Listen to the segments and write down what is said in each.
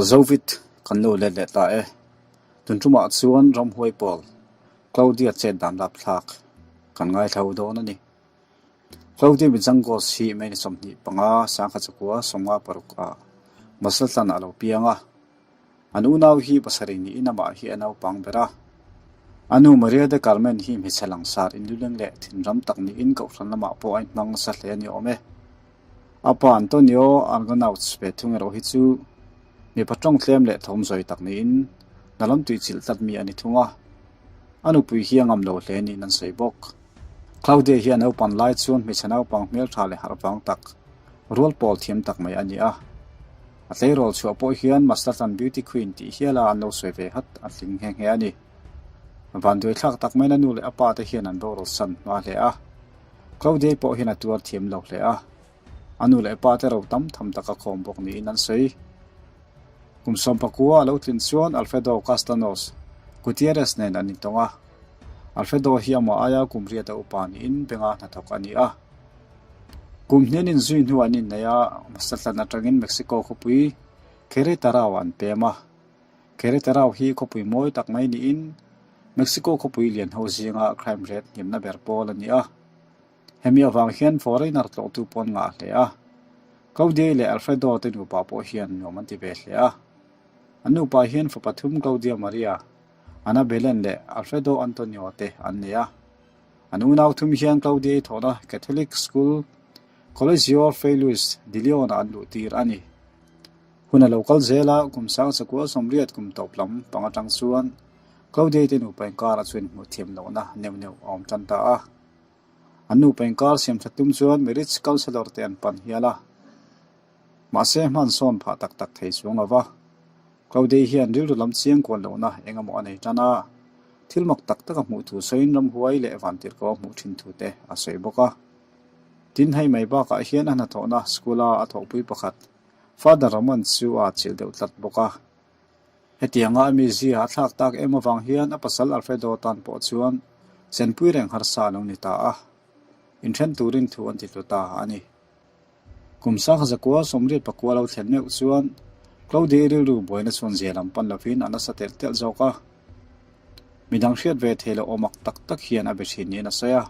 Zovit kan lo let leh ta e. Tun tumah chuan ramhuai pawl Claudia chet dan rapthlak kan ngaithla dawn a ni. Claudia Mijangos hi May ni 25 sangkhat zakua 56 ah Mazatlan a lo piang a. An unau hi pasarih niin amah hi a naupang ber a. A nu Maria de Carmen hi hmeichhe langsar inluleng leh thinram tak niin kohhran lamah pawh a inhmang nasa hle a ni awm e. A pa Antonio Argonauts ve thung erawh hi chu mipa tawng tlem leh thawm zawi tak niin hna lam tuichilh tlat mi a ni thung a. A nupui hi a ngam lo hle niin an sawi bawk. Claudia hi a naupan lai chuan hmeichhe naupang hmeltha leh harh vang tak, rual pawl thiam tak mai a ni a. A tleirawl chhuah pawh hian Mazatlan Beauty Queen tih hiala an lo sawi ve hat a tling nghe nghe a ni. Vanduaithlak tak maina nu leh a pa te hian an boral san hma hle a. Claudia pawh hian a tuar thiam lo hle a. A nu leh pa te ro tam tham tak a khawm bawk niin an sawi. Kum 19 a lo tlin chuan Alfredo Castanos Gutierrez nen an intawng a. Alfredo hi amah aia kum riat a upa niin benga hnathawk a ni a. Kum hnian inzui hnu an innei a, Mazatlan atangin Mexico khawpui Querétaro an pem a. Querétaro hi khawpui mawi tak mai niin Mexico khawpui lian ho zinga crime rate hniamna ber pawl a ni a. Hemi avang hian foreigner tlawhtu pawh an ngah hle a. Claudia leh Alfredo te nupa pawh hian nuam an ti ve hle a. An nupa hian fapa thum Claudia Maria, Ana Belen leh Alfredo Antonio te an nei a. An unau thum hian Claudia-i thawhna Catholic School Colegio Fray Luis de Leon-ah an luh tir a ni. Hun a lo kal zel a, kum 1980 kum tawp lam pang atang chuan Claudia-i te nupa inkar a chuan hmuh thiam lohna neuh neuh a awm tan ta a. An nupa inkar siam that tum chuan marriage counsellor te an pan hial a. Mahse hman sawn phah tak tak thei chuang lo va. Claudia-i hian rilru lam chiang kuan lohna eng emaw a nei tan a. Thil mak tak tak a hmuh thu sawiin ramhuai leh vantirhko a hmuh thin thu te a sawi bawk a. Tin, hei mai bakah hian a hnathawhna school-a a thawhpui pakhat Father Ramon chu a chilh deuh tlat bawk a. Hetianga a mizia a thlak tak em avang hian a pasal Alfredo tan pawh chuan chenpui reng harsa a lo ni ta a. Inthen turin thu an ti tlu ta a ni. Kum 1989 lo thlen meuh chuan Claudia-i rilru buaina chuan zia lam pan lovin a nasa telh telh zawk a. Midang hriat ve thei loh awmak tak tak hian a be thin niin a sawi a.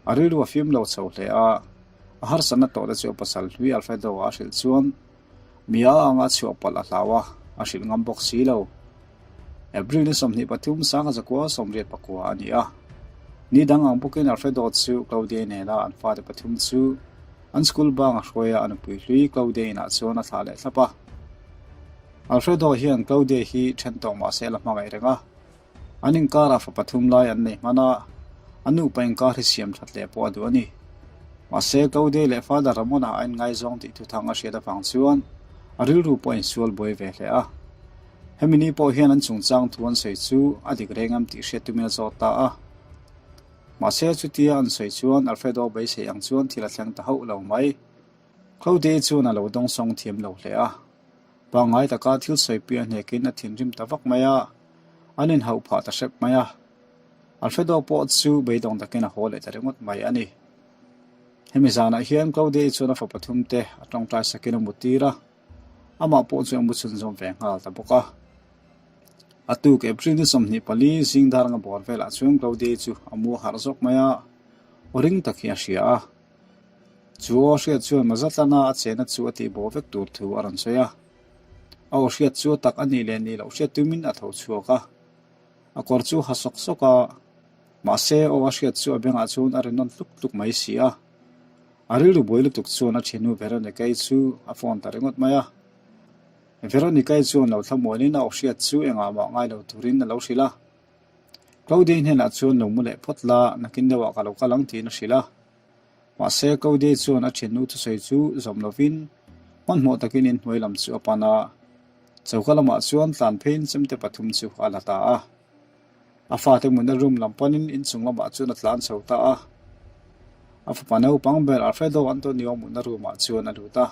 A rilru a fim lo chho hle a, a harsatna tawhte chu a pasal hlui Alfredo-a a hrilh chuan mi a anga chhuah palh a hlau a, a hrilh ngam bawk si lo. April ni 23 1989 a ni a. Ni dang ang bawkin Alfredo chu Claudia-i nena an fate pathum chu an school bang a hruai a, a nupui hlui Claudia inah chuan a thlah leh thlap a. Alfredo hian Claudia hi then tawh mah se la hmangaih reng a. An inkarah fa pathum lai an nei hman a, a nupa inkar hi siam that leh pawh a duh a ni. Mahse, Claudia leh Father Ramona a inngaizawng tih thuthang a hriat avang chuan a rilru pawh a insual buai ve hle a. Hemi ni pawh hian an chungchang thu an sawi chu a dik reng em tih hriat tumin a zawt ta a. Mahse, chutia an sawi chuan Alfredo beisei ang chuan thil a thleng ta hauh lo mai. Claudia chuan a lo dawngsawng thiam lo hle a. Pangngai taka thil sawipuia hnekin a thinrim ta vak mai a, an inhauh phah ta hrep mai a. Alfredo pawh chu beidawng takin a haw leh ta ringawt mai a ni. Hemi zanah hian Claudia-i chuan a fa pathum te a tawngtai sakin a mu tir a, amah pawh chu a mu chhunzawm ve nghal ta bawk a. A tuk April ni 24 zing dar anga bawr velah chuan Claudia-i chu a mu a harh zawk mai a, aw ring tak hi a hria a. Chu aw hriat chuan Mazatlana a chena chu a tihbo vek tur thu a rawn sawi a. A aw hriat chu a tak a nih leh nih loh hriat tumin a tho chhuak a. A kawr chu ha sawk sawk a, mahse aw a hriat chu a bengah chuan a ri nawn tluk tluk mai si a. A rilru buai lutuk chuan a thiannu Veronica-i chu a phone ta ringawt mai a. Veronica-i chuan lo thlamuanin a aw hriat chu engah mah ngai lo turin a lo hrilh a. Claudia hnenah chuan lo mu leh phawt la, nakin deuhah ka lo kal ang tiin a hrilh a. Mahse, Claudia chuan a thiannu thusawi chu zawm lovin hmanhmawh takin inhnuai lam chu a pan a. Choka lamah chuan tlan pheiin chemte pathum chu a la ta a. A fate mutna room lam panin inchung lamah chuan a tlan chho ta a. A fapa naupang ber Alfredo Antonio mutna room ah chuan a lut a.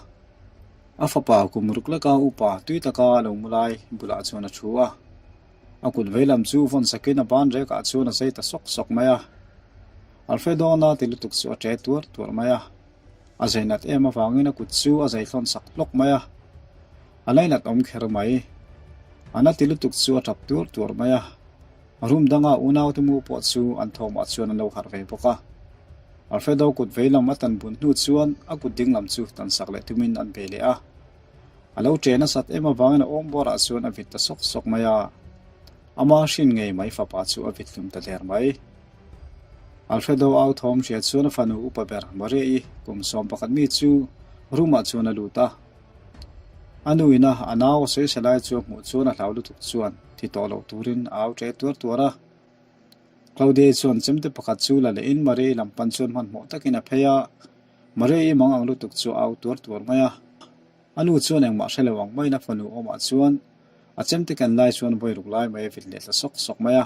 A fapa kum ruk leka upa tui taka lo mu lai bulah chuan a thu a. A kut veilam chu vawn sakin a ban rekah chuan a zai ta sawk sawk mai a. Alfredo na ti lutuk chu a ṭe tuar tuar mai a. A zai nat em avangin a kut chu a zai thlawn sak hlawk mai a. A lainat awm kher mai. A na ti lutuk chu a tap tuar tuar mai a. Room danga unaute mu pawh chu an thawmah chuan an lo harh ve bawk a. Alfredo kut veilam a tan bun hnu chuan a kut dinglam chu tan sak leh tumin an bei leh a. A lo ṭe nasat em avangin a awm bawrah chuan a vit ta sawk sawk mai a. Ama hrin ngei mai fapa chu a vit hlum ta der mai. Alfredo au thawm hria chuan a fanu upa ber Maria-i kum 11 mi chu room-ah chuan a lut a. A nu ina a nau a sawi sa lai chu a hmuh chuan a hlau lutuk chuan thi tawh loh turin a au ṭe tuar tuar a. Claudia-i chuan chemte pakhat chu la lehin Maria-i lam pan chuan hmanhmawh takin a phei a. Maria-i mang ang lutuk chu a au tuar tuar mai a. A nu chuan engmah hre lo ang maiin a fanu awmah chuan a chemte ken lai chuan vawi ruk lai mai a vit leh ta sawk sawk mai a.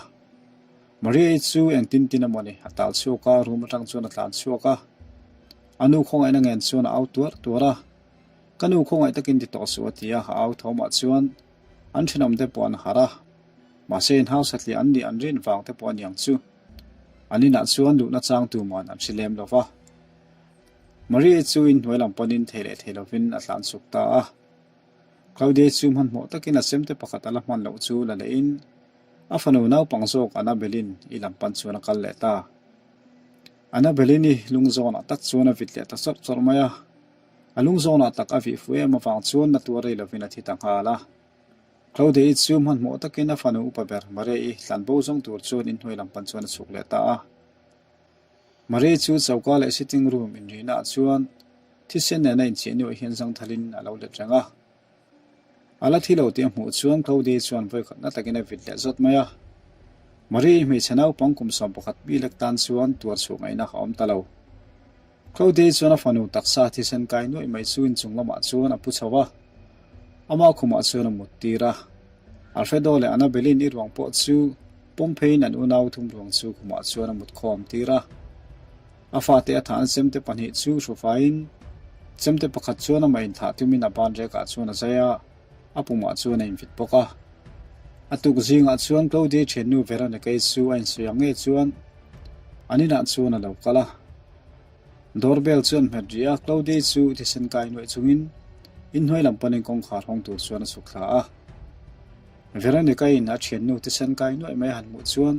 Maria-i chu engtin tin emaw ni, a tal chhuak a, room atang chuan a tlan chhuak a. A nu khawngaihna ngen chuan a au tuar tuar a. Ka nu khawngaih takin ti tawh suh a ti a, a au thawmah chuan an thenawmte pawh an harh a. Mahse inhau satliah an nih an rin vang te pawh a niang chu. An inah chuan luhna chang tuman an hre lem lo va. Maria-i chu inhnuai lam panin thei leh thei lovin a tlan chhuk ta a. Claudia-i chu hmanhmawh takin a chemte pakhat a la hman loh chu la lehin a fanu naupang zawk Annabelle-in i lam pan chuan a kal leh ta. Annabelle-in i lungzawnah tak chuan a vit leh ta chawrh chawrh mai a. A lungzawnah tak a vih fuh em avang chuan na tuar rei lovin a thi ta nghal a. Claudia-i chu hmanhmawh takin a fanu upa ber Maria-i tlanbo zawng tur chuan inhnuai lam pan chuan a chhuk leh ta a. Maria chu choka leh sitting room inrihna ah chuan thisen nena inchiah nuaih hian zangthalin a lo let reng a. A la thi lo tih a hmuh chuan Claudia chuan vawikhatna takin a vit leh zawt mai a. Maria-i hmeichhe naupang kum 11 mi lek tan chuan tuar chhuah ngaihna a awm ta lo. Claudia chuan a fanu taksa thisen kai nuaih mai chu inchung lamah chuan a pu chho a. Ama khumah chuan a mut tir a. Alfredo leh Annabelle-in i ruang pawh chu pawm pheiin an unau thum ruang chu khumah chuan a mut khawm tir a. A fate a thah an chemte pahnih chu hrufaiin chemte pakhat chuan amah inthah tumin a ban rekah chuan a zai a, a pumah chuan a invit bawk a. A tuk zingah chuan Claudia thiannu Veronica-i chu a insawi ang nge chuan an inah chuan a lo kal a. Doorbell chu an hmet rih a, Claudia chu thisen kai nuaih chungin inhnuai lam panin kawngkhar hawng tur chuan a chhuk thla a. Veronica-in a thiannu thisen kai nuaih mai a han hmuh chuan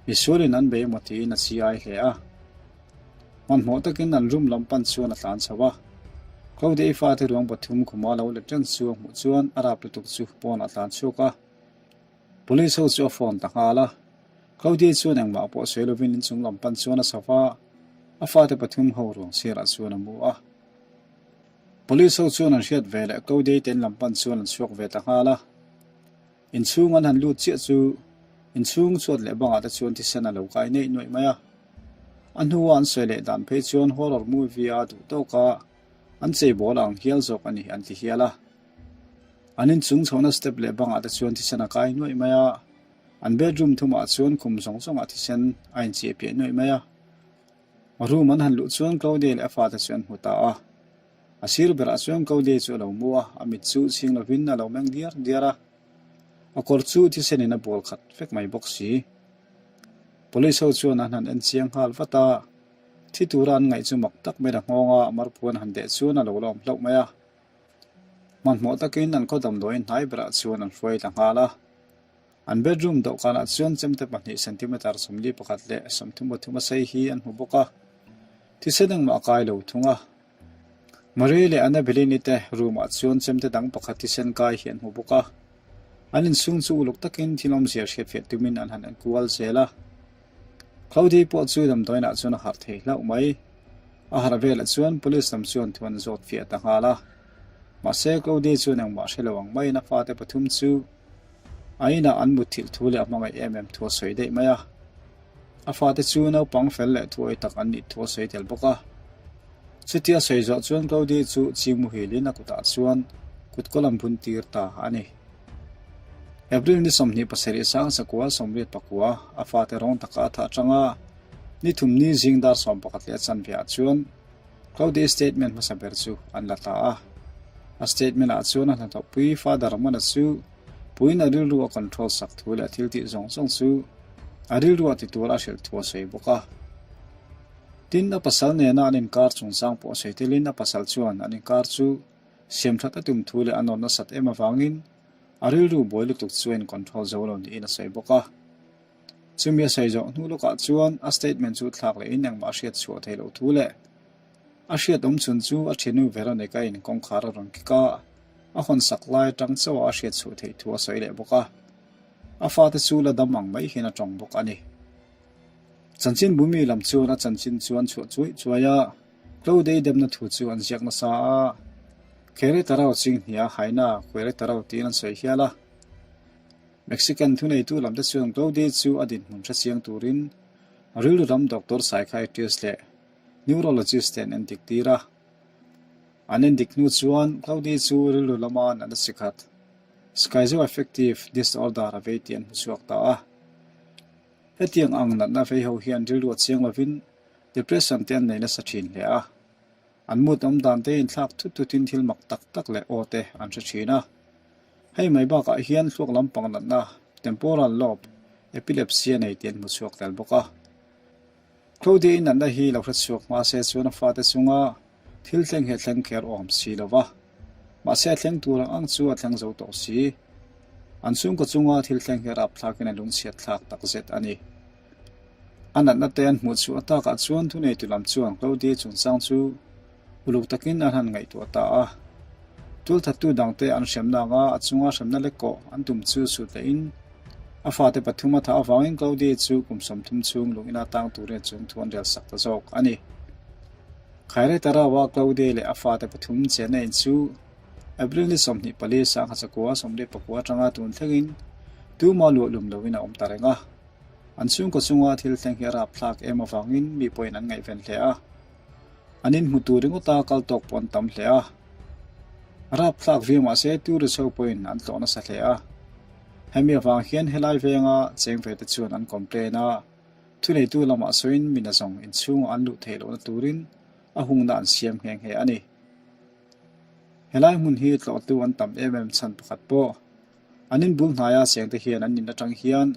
misualin an bei emaw tiin a chi ai hle a. Hmanhmawh takin an room lam pan chuan a tlan chho a. Claudia-i fate ruang pathum khuma lo let reng chu a hmuh chuan a rap lutuk chu pawnah a tlan chhuak a. Police ho chu a phone ta nghal a. Claudia chuan engmah pawh sawi lovin inchung lam pan chuan a chho va, a fate pathum ho ruang chhiarah chuan a mu a. Police ho chuan an hriat ve leh Claudia te in lam pan chuan an chhuak ve ta nghal a. Inchhung an han lut chiah chu inchhung chhuat leh bangah te chuan thisen a lo kai neih nuaih mai a. A hnua an sawi leh dan phei chuan horror movie a duh tawk a, an cheibawl ang hial zawk a ni an ti hial a. An inchung chhohna step leh bangah te chuan thisen a kai nuaih mai a, an bedroom thumah chuan khum zawng zawngah thisen a inchiah piah nuaih mai a. Room an han luh chuan Claudia leh a fate chu an hmu ta a. A sir berah chuan Claudia chu a lo mu a, a mit chu chhing lovin a lo meng diar diar a. A kawr chu thisenin a bual khat vek mai bawk si. Police ho chuan an han en chiang nghal vat a, thi tura an ngaih chu mak tak maiin a nghawng a, marphu an han deh chuan a lo la awm hlauh mai a. Hmanhmawh takin an khaw damdawiin hnai berah chuan an hruai ta nghal a. An bedroom dawhkanah chuan chemte pahnih centimeter 41 leh 33 a sei hi an hmu bawk a. Thisen engmah a kai lo thung a. Marie leh Annabelini te room-ah chuan chemte dang pakhat thisen kai hi an hmu bawk a. An inchhung chu uluk takin thil awmzia hriatfiah tumin an han enkual zel a. Claudia pawh chu damdawiinah chuan a harh thei hlauh mai. A harh velah chuan police lam chuan thu an zawt fiah ta nghal a. Mahse Claudia chuan engmah hre lo ang maiin a fate pathum chu a inah an mutthilh thu leh a hmangaih em em thu a sawi daih mai a. A fate chu naupang fel leh thuawi tak an nih thu a sawi tel bawk a. Chutia sawi zawh chuan Claudia chu ching muhilin a kutah chuan kutkawl an bun tir ta a ni. April ni 27 sang sakua 89 a fate rawng taka a thah atanga ni thum ni zing dar 11 leh a chanve ah chuan Claudia statement hmasa ber chu an la ta a. A statement ah chuan a hnathawhpui Father Ramona chu puiin a rilru a control sak thu leh a thil tih zawng zawng chu a rilru a ti tur a hrilh thu a sawi bawk a. Tin, a pasal nena an inkar chungchang pawh a sawi telin a pasal chuan an inkar chu. Siamthat a tum thu leh a nawr nasat em avangin a rilru buai lutuk chu a in-control zo lo niin a sawi bawk a. Chumi a sawi zawh hnu lawkah chuan a statement chu thlak lehin engmah a hriat chhuah theih loh thu leh a hriat awm chhun chu a thiannu Veronica in kawngkhar a rawn kik a, a hawn sak lai atang chauh a hriat chhuah theih thu a sawi leh bawk a. A fate chu la dam ang mai hian a tawng bawk a ni. Chanchin bumi lam chuan a chanchin chu an chhuah chuai chuai a, Claudei demna thu chu an ziak nasa a, Querétaro chinghnia haina Querétaro tiin an sawi hial a. Mexican thuneitu lamte chuan Claudei chu a dinhmun hrechiang turin rilru lam doctor psychiatrist leh neurologist te an endik tir a. An endik hnu chuan Claudei chu rilru lama natna chi khat, schizoaffective disorder a vei tih an hmu chhuak ta a. Hetiang ang natna vei ho hian rilru a chiang lovin Depression te an nei nasa thin hle a, an mood awm dan te inthlak thut thutin thil mak tak tak leh aw te an hre thin a. Hei mai bakah hian thluak lampang natna, temporal lobe, epilepsy a nei tih an hmu chhuak tel bawk a. Claudia-i natna hi lo hre chhuak hma se chuan a fate chunga thil thleng hi a thleng kher awm si lo va, mahse a thleng tur ang ang chu a thleng zo tawh si. An chhungkaw chunga thil thleng hi a rapthlakin a lungchhiat thlak takzet a ni. A natna te an hmuh chhuah takah chuan thuneitu lam chuan Claudia chungchang chu uluk takin an han ngaihtuah ta a. Tualthattu dangte an hremna anga a chunga hremna lek kawh an tum chu sut lehin a fate pathum a thah avangin Claudia chu kum 30 chhung lungina tang turin a chung thu an rel sak ta zawk a ni. Khaireta Rao-a Claudia leh a fate pathum chenna in chu April ni 24 sangha 44 atanga tun thlengin tuma luah lum loin a awm ta reng a. An chhungkaw chunga thil thleng hi a rapthlak em avangin mi pawhin an ngaihven hle a. An inhmu tur ringawta kal tawk pawh an tam hle a. A rapthlak viau mahse tourist ho pawhin an tlawh nasa hle a. Hemi avang hian helai venga cheng ve te chuan an complain a, thuneitu lamah sawiin mi nazawng inchhungah an luh theih lohna turin a hungna an siam nghe nghe a ni. Helai hmun hi tlawhtu an tam em em chhan pakhat pawh. An inbul hnaia chengte hian an in atang hian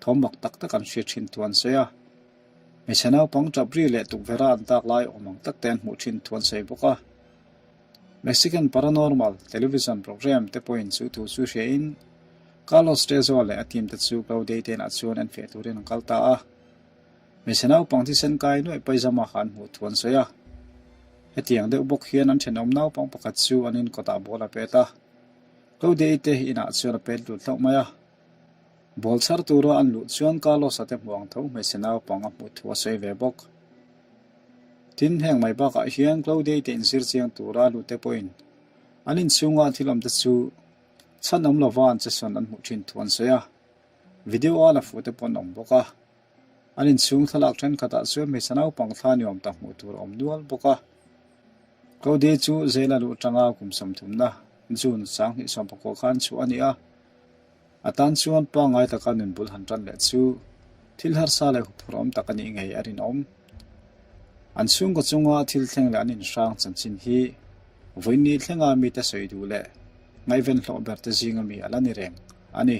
thawm mak tak tak an hriat thin thu an sawi a. Hmeichhe naupang tap ri leh tukverha an tak lai awm ang tak te an hmuh thin thu an sawi bawk a. Mexican Paranormal Television Program te pawhin chu thu chu hriain Carlos Trejo leh a team te chu Claudia te inah chuan en feh turin an kal ta a. Hmeichhe naupang thisen kai nuaih paizama kha an hmuh thu an sawi a. Hetiang deuh bawk hian an thenawm naupang pakhat chu an inkawtah ball a pet a. Claudia-i te inah chuan a pet lut hlauh mai a. Ball chhar tura an luh chuan Carlos-a te hmuh ang tho hmeichhe naupang a hmuh thu a sawi ve bawk. Tin, heng mai bakah hian Claudia-i te inzir chiang tura luh te pawhin an inchhunga thil awm te chu chhan awm lova an chesawn an hmuh thin thu an sawi a. Video-a la fuh te pawh an awm bawk a. An inchhung thlalak thenkhatah chuan hmeichhe naupang thla ni awm tak hmuh tur a awm nual bawk a. Claudia chu jail a luh atanga kum sawmthumna June 2019 khan chhuah a ni a, a tan chuan pangngai taka nun bul han tan leh chu thil harsa leh huphurhawm tak a nih ngei a rinawm. An chhungkaw chunga thil thleng leh an inhrang chanchin hi vawiin ni thlenga mite sawi duh leh ngaihven hlawh ber te zinga mi a la ni reng a ni.